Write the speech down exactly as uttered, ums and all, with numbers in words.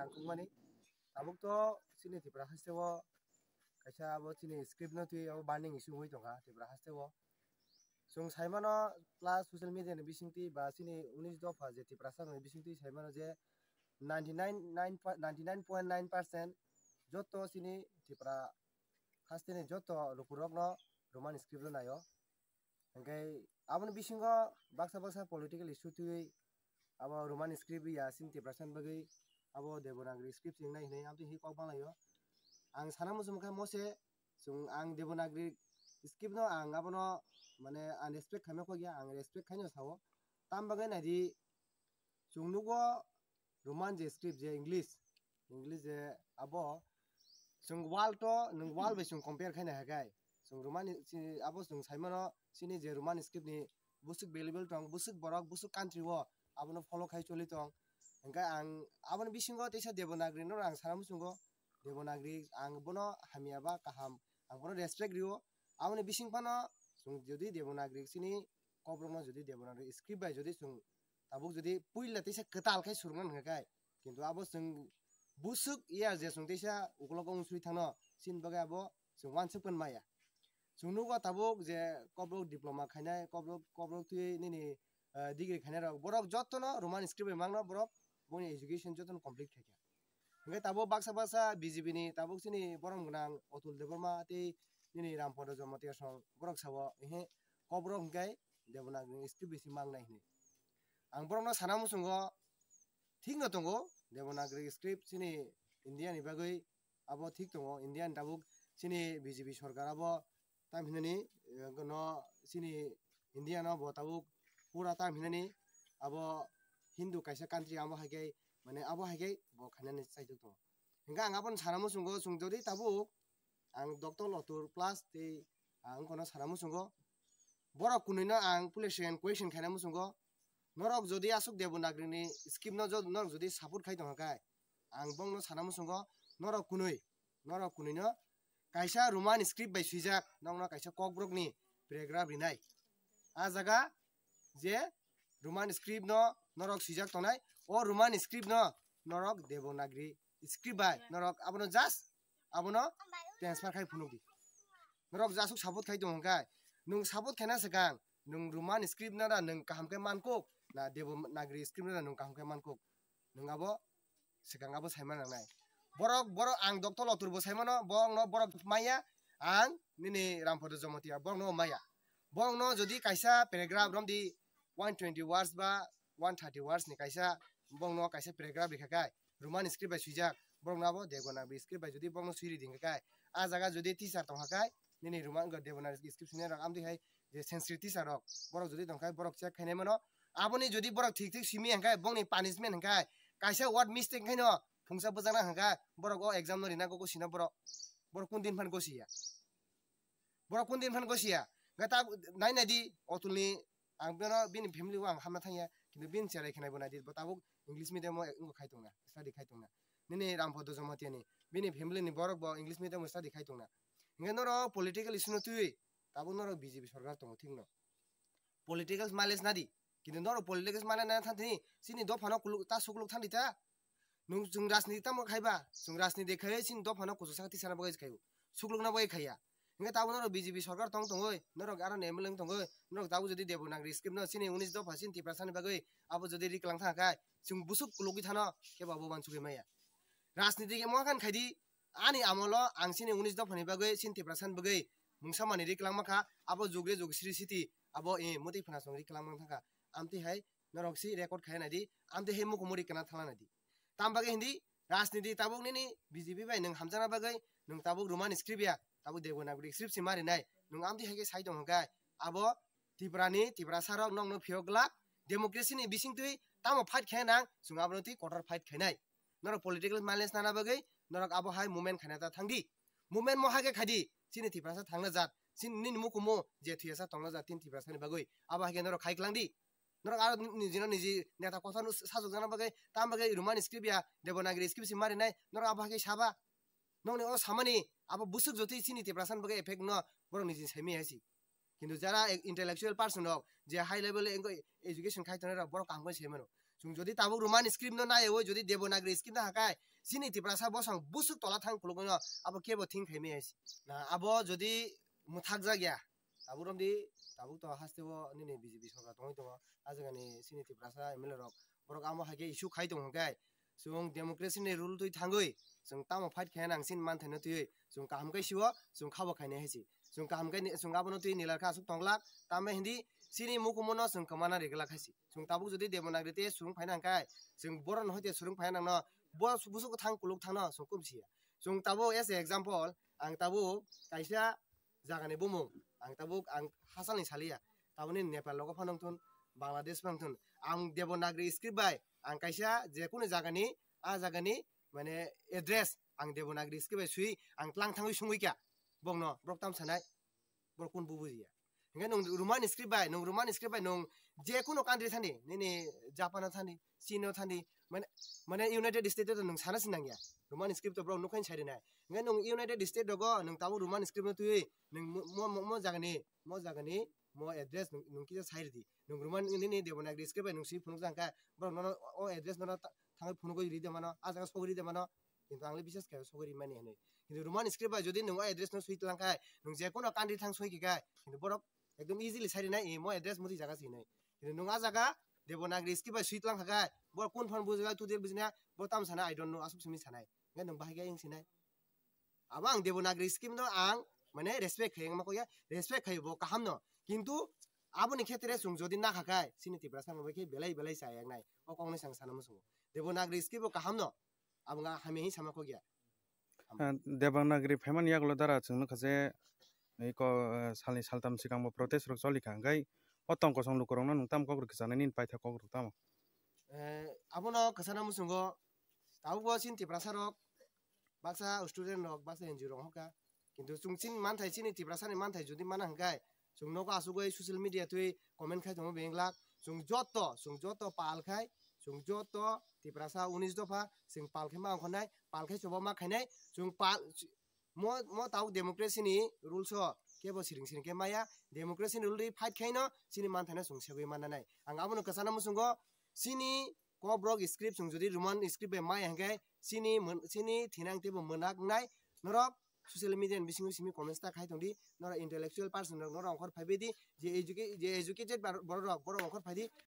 nangkukmani. Tabuk to chini Tripura haste o kaisa abo chini script no twi abo burning issue wngwi tongkha Tripura haste o. Chwng saimano plus social media ni bisingtwi ba chini unis dopha je Tiprasa rokni bisingtwi saimano je ninety nine, ninety nine point nine percent joto chini Tripura hasteni joto lukurokno Roman script no naio. Hingke aboni bisingo baksa baksa political issue twi abo Roman script ya chini Tiprasa ni bagwi abo Devanagari script se wngnai hinwi amtwi hi kok banglaio. Ang sana muchung khe mose chwng ang Devanagari script no ang abono mane ang respect khaima kok ya, ang respect khaino sao. Tam bagwi naidi chwng nugo Roman je script je English, English je abo chwng world to nwng world bai chwng compare khaina hakai. Chwng Roman ni, chini, abo chwng saimano chini je Roman script ni busuk valuable tong, busuk borok, busuk country o abono follow khai choli tong. Hingke ang aboni bisingo teisa Devanagari no ang sana muchungo Devanagari ang bono hamya ba kaham ang bono respect rio. Aboni bising phano chwng jodi Devanagari chini kokrokno jodi Devanagari script bai jodi chwng tabuk jodi puila teisa kwtal khai surungna hingka kai, kintu abo chwng busuk ya je chwng teisa ukologo wngsui thangno chini bagwi abo chwng wansuk phan maya. Chwng nugo tabuk je kokrok diploma khainai, kokrok, kokrok twi nini, eh, degree khainai rok, borok jotono Roman script bai mangno borok boni education jotono complete khaikha. Hingke tabuk baksa baksa B J P ni tabuk chini borom gwnang Atul Debbarma tei nini Rampada Jamatia song borok sao, ehe, kokrok hingke Devanagari script bisi mangnai hinwi. Ang borokno sana muchungo thikno tongo, Devanagari script chini India ni bagwi abo thik tongo, India ni tabuk chini B J P sorkar abo tam hinani, eh, no chini India no bo tabuk pura tam hinani abo Hindu kaisa country abo hai khe mane abo hai khe bo khainani chaitok tongo. Hingke ang abono sana muchungo chwng jodi tabuk ang Doctor Lotur plus tei ang kono sana muchungo borok kunui no ang police station question khaina muchungo norok jodi aswk Devanagari ni script no jodi norok jodi support khai tongkha khe ang bongno sana muchungo norok kunui norok kunui no kaisa Roman script bai swijak nokno kaisa kokborok ni paragraph rinai. A jaga je Roman script no norok swijak tongnai, o Roman script no norok Devanagari script bai norok abono just abono transfer khai phunuk di. Norok jasuk support khai tong hwnkhe nwng support khaina swkang nwng Roman script no da nwng kaham khe mankuk na Devanagari script no da nwng kaham khe mankuk nwng abo swkang abo saima nangnai. Borok, borok ang Doctor Lotur bo saimano, borokno borok maya, ang nini Rampada Jamatia borokno maya. Borokno jodi kaisa paragraph romdi one twenty words ba one thirty words ni kaisa borokno kaisa paragraph rikha khe Roman script bai swijak, borokno abo Devanagari script bai jodi borokno swi ridi hwnkhe, a jaga jodi teacher tongkha khe nini Roman Devanagari script swinai rok amtwi hai je Sanskrit teacher rok borok jodi tongkha borok check khainai mano. Aboni jodi borok thik thik simi hwnkhe bongni punishment hwnkhe kaisa word mistake khaino phungsa bwjakna hwnkhe borok o exam no rina gogo sina borok, borok kun din phan gosiya, borok kun din phan gosiya. Hwnkhe ta nai nai di Otulni, ang bino bini family o ang hamna thangya, kintu bini cherai khe nai bo nai di bo tabuk English medium o wngkha khai tongna, study khai tongna. Nini Rampada Jamatia ni bini family ni borok bo English medium o study khai tongna. Hwnkhe norok political issue no twi tabuk norok B J P sorkar tongo thik no. Political mileage nadi. Kintu norok political mileage nana thang thini, chini dophano kuluk ta sukluk thang di ta. Nung chwng rajniti tamo khaiba, chwng rajniti khai chini dophano kuchuk saka tisana bagwi khaio. Suklukna bagwi khaiya. Hingke tabuk norok B J P sorkar tong tongwi, norok aro M L A wng tongwi, norok tabuk jodi Devanagari script no chini unis dopha chini Tiprasani bagwi abo jodi riklang thang khai, chwng busuk kulugwi thano khe bo abo uansugwi maya. Rajniti khe moha khan khaidi, ani amolo ang chini unis dophani bagwi chini Tiprasani bagwi mungsa manwi riklang mankha, abo jugre jug sri siti abo, eh, mwtwi phana chwng riklang mankha. Amtwi hai norok si record khai naidi, amtwi hai mukumu rikna thangna naidi. Tam bagwi hindi rajniti tabuk nini B J P bai nwng hamjakna bagwi nwng tabuk Roman script ya, tabuk Devanagari script se marinai. Nwng amtwi hai khe sai tong hwnkhe abo Tiprani, Tiprasa rok nokno phiyok glak, democracy ni bisingtwi tamo fight khe nang, chwng abono twi kotor fight khainai. Norok political mileage nana bagwi norok abo hai movement khaina ta thangdi. Movement mo hai khe khaidi, chini Tiprasa thangna jat, chini nini mukumu je thuyasa tongna jat, tini Tiprasani bagwi abo hai khe norok khai klangdi. Norok aro nijino niji neta kothano sajokjakna bagwi, tam bagwi Roman script ya, Devanagari script se marinai, norok abo hai khe saba. Nokni o samani abo busuk jotwi chini Tiprasani bagwi effect no borok niji saimaya si. Kintu jara e-, intellectual person rok je high level e-, education khai tongnai rok borok kaham khe sai mano. Chwng jodi tabuk Roman script no naiwi jodi Devanagari script no hakai, chini Tiprasa bosong busuk tola thang khulugwi no abo kebo think khaimaya. Na abo jodi mwthakjak ya, tabuk romdi, tabuk to haste o nini B J P sorkar tongwi tongo, ah jagani chini Tiprasa M L A rok, borok amo hai khe issue khai tongo hwnkhe, chwng democracy ni rule twi thangwi chwng tamo fight khaina nang chini manthai no twiwi chwng kaham khe sio, chwng khabo khainai hai si. Chwng kaham khe ni-, chwng abono twi nilar kha aswk tonglak, tamo hindi chini mukumo no chwng kwmana riglak hai si. Chwng tabuk jodi Devanagari te swrwng phaina hwnkhe, chwng boron hoite swrwng phaina nangno, bo busuk thang kuluk thangno chwng kum siya. Chwng tabuk as a example, ang tabuk kaisa jagani bumung, ang tabuk ang hasalni saliya, tabukni Nepal logo phano wngthun, Bangladesh phano wngthun, ang Devanagari script bai ang kaisa jekunu jagani, ah jagani mane address ang Devanagari script bai swi ang tlang thangwi sungwi kha, bokno borok tam sanai, borok kun bu bujiya. Hingke nung Roman script bai, nung Roman script bai nung jekunu country thani, nini Japan o thani, China o thani, mane, mane United States o nung sana sinang ya. Roman script to borok nukhain sai rinai. Hingke nung United States rogo nung tabuk Roman script no twiwi nung mo, mo, mo, mo jagani, mo jagani, mo address nung, nung kisa sai ridi. Nung Roman nini Devanagari script bai nung swi phunuk jang kha, borok nono o address nono ta-, thangwi phunugwi ride mano, ah jaga sogwi ride mano. Kintu ang le bises khe sogwi rimani hinwi. Kintu Roman script bai jodi nung o address no swi tlang khai, nung jekunu country thang soi khe khai, kintu borok ekdom easily sai rinai, "Eh, mo address muti jaga si," hinwi. Kintu nung ah jaga Devanagari script bai swi tlang khai, borok kun phano bujiya, tu dir bujina, borok tam sanai, "I don't know," aswk simi sanai. Hingke nung bahai khe ing sinai. Abo ang Devanagari script no ang mane respect khai, ang ma koi ya, respect khai bo kaham no. Kintu aboni khetre chwng jodi na kha khai, chini Tiprasa no bai khe belai belai chaya wngnai. O kok no sang sana muchungo. Devanagari script bo kaham no. Abo nga hamya hin sama kok ya. Ah, Devanagari phaimani yagulo dara chwng nukha je, iko, ah, salni saltam swkang bo protest rok choli kha, hwnkhe o tong kosong lukurokno nwng tamo kok rwkhe chanai nini paithago kok rok tamo? Eh, abono kwchana muchungo, tabukbo chini Tiprasa rok, baksa student rok, baksa N G O rok wngkha, kintu chwng chini manthai, chini Tiprasa ni manthai jodi mana hwnkhe, chwng nogo asugwi social media twi comment khai tongo beng lak, chwng joto, chwng joto pal khai, chwng joto Tiprasa unis dopha, chwng pal khai ma ongkhornai, pal khai choba ma khainai, chwng pal, mo, mo tabuk democracy ni rules o kebo siring siring khe maya, democracy ni rule ri fight khaino chini manthaino chwng segwi mannanai. Ang abono kwchana muchungo chini Kokborok script chwng jodi Roman script bai maya hwnkhe chini mwn-, chini thinang teibo mwnaknai norok social media ni bisingo simi comments ta khai tongdi, norok intellectual person rok norok ongkhor phaibaidi, je educa-, je educated bar-, borok rok, borok ongkhor phaidi,